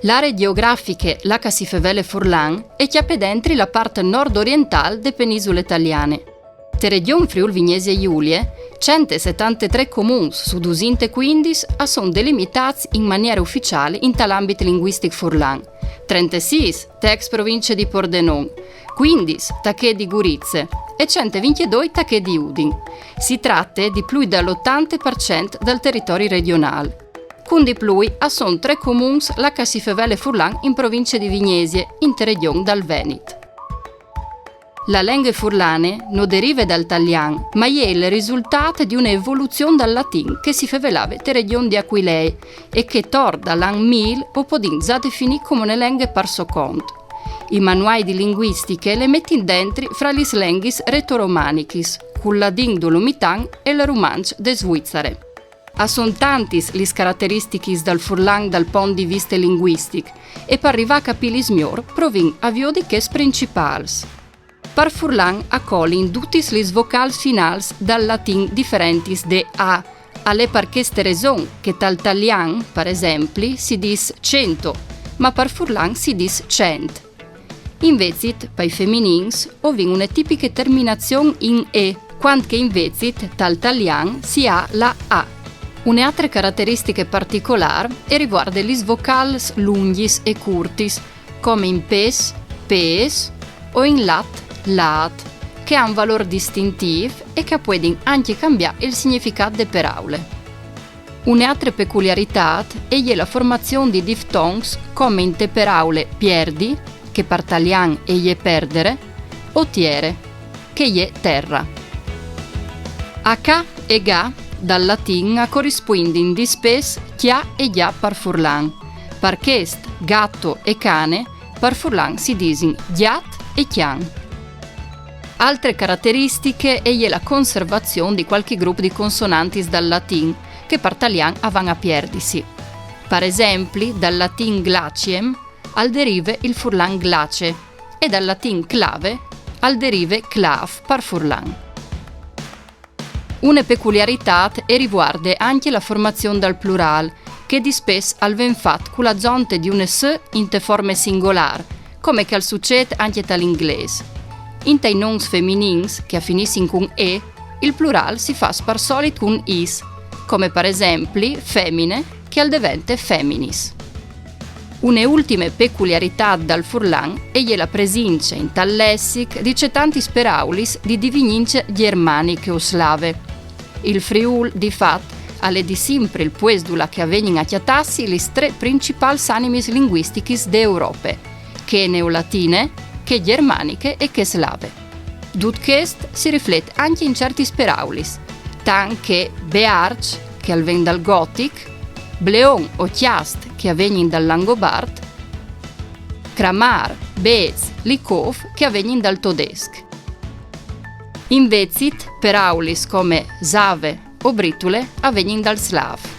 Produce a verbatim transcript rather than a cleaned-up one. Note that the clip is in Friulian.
L'aree gjeografiche là che si fevele furlan e cjape dentri la part nord-orientâl de penisule taliane. Te regjon Friûl Vignesie Julie, cent e setantetrê comuns su dusinte e cuindis a son delimitâts in maniere uficiâl intal ambit linguistic furlan, trentesîs te ex provincie di Pordenon, cuindis ta chê di Gurize e cent e vincjedoi ta chê di Udin. Si trate di plui dal otante par cent dal teritori regjonâl. Cun di plui a son trê comuns là che si fevele furlan in provincie di Vignesie, inte regjon dal Venit. La lenghe furlane no derive dal talian, ma e je il risultât di une evoluzion dal latin che si fevelave te regjon di Aquilee e che tor dal an mil o podìn za definî come une lenghe par so cont. I manuâi di linguistiche le metin dentri fra lis lenghis retoromanichis, cul ladin dolomitan e il rumantsch de Svuizare. A son tantis lis carateristichis dal furlan dal pont di viste linguistic, e par rivâ a capîlis miôr provìn a viodi chês principâls. Par furlan a colin dutis lis vocâls finâls dal latin diferentis de a. Al è par cheste reson che tal talian, par esempli, si dîs cento, ma par furlan si dîs cent. Invezit, pai feminins, o vin une tipiche terminazion in e, cuant che invezit tal talian si à la a. Une altre carateristiche particolâr e rivuarde lis vocâls lungjis e curtis, come in pes, pês, o in lat, lât, che a àn valôr distintîf e che a puedin ancje cambiâ il significât de peraule. Une altre peculiaritât e je la formazion di diftongs come inte peraule pierdi, che par talian e je perdere, o tiere, che e je terra. A ca e ga dal latin a corispuindin dispès cjà e gjà par furlan. Par chest, gatto e cane, par furlan si disin gjat e cjan. Altre carateristiche e je la conservazion di cualchi grup di consonantis dal latin, che par talian a van a pierdisi. Par esempli, dal latin glaciem al derive il furlan glace e dal latin clave al derive clav par furlan. Une peculiaritât e rivuarde ancje la formazion dal plurâl, che dispès al ven fat cu la zonte di une s inte forme singolâr, come che al sucêt ancje tal inglês. Intai nons feminins, che a finissin cun e, il plurâl si fâs par solit cun is, come par esempli femine, che al devente feminis. Une ultime peculiaritât dal furlan e je la presince intal lessic di cetantis peraulis di divignince gjermaniche o slave. Il Friûl, di fat, al è di simpri il puest dulà che a vegnin a cjatâsi lis trê principâls animis linguistichis de Europe, chê neolatine, chê gjermaniche e chê slave. Dut chest si riflet ancje in ciertis peraulis, tant che bearç, che al ven dal gotic, bleon o cjast, che a vegnin dal langobart, cramâr, bêçs, licôf, che a vegnin dal todesc. Invezit, peraulis come save o britule a vegnin dal slâf.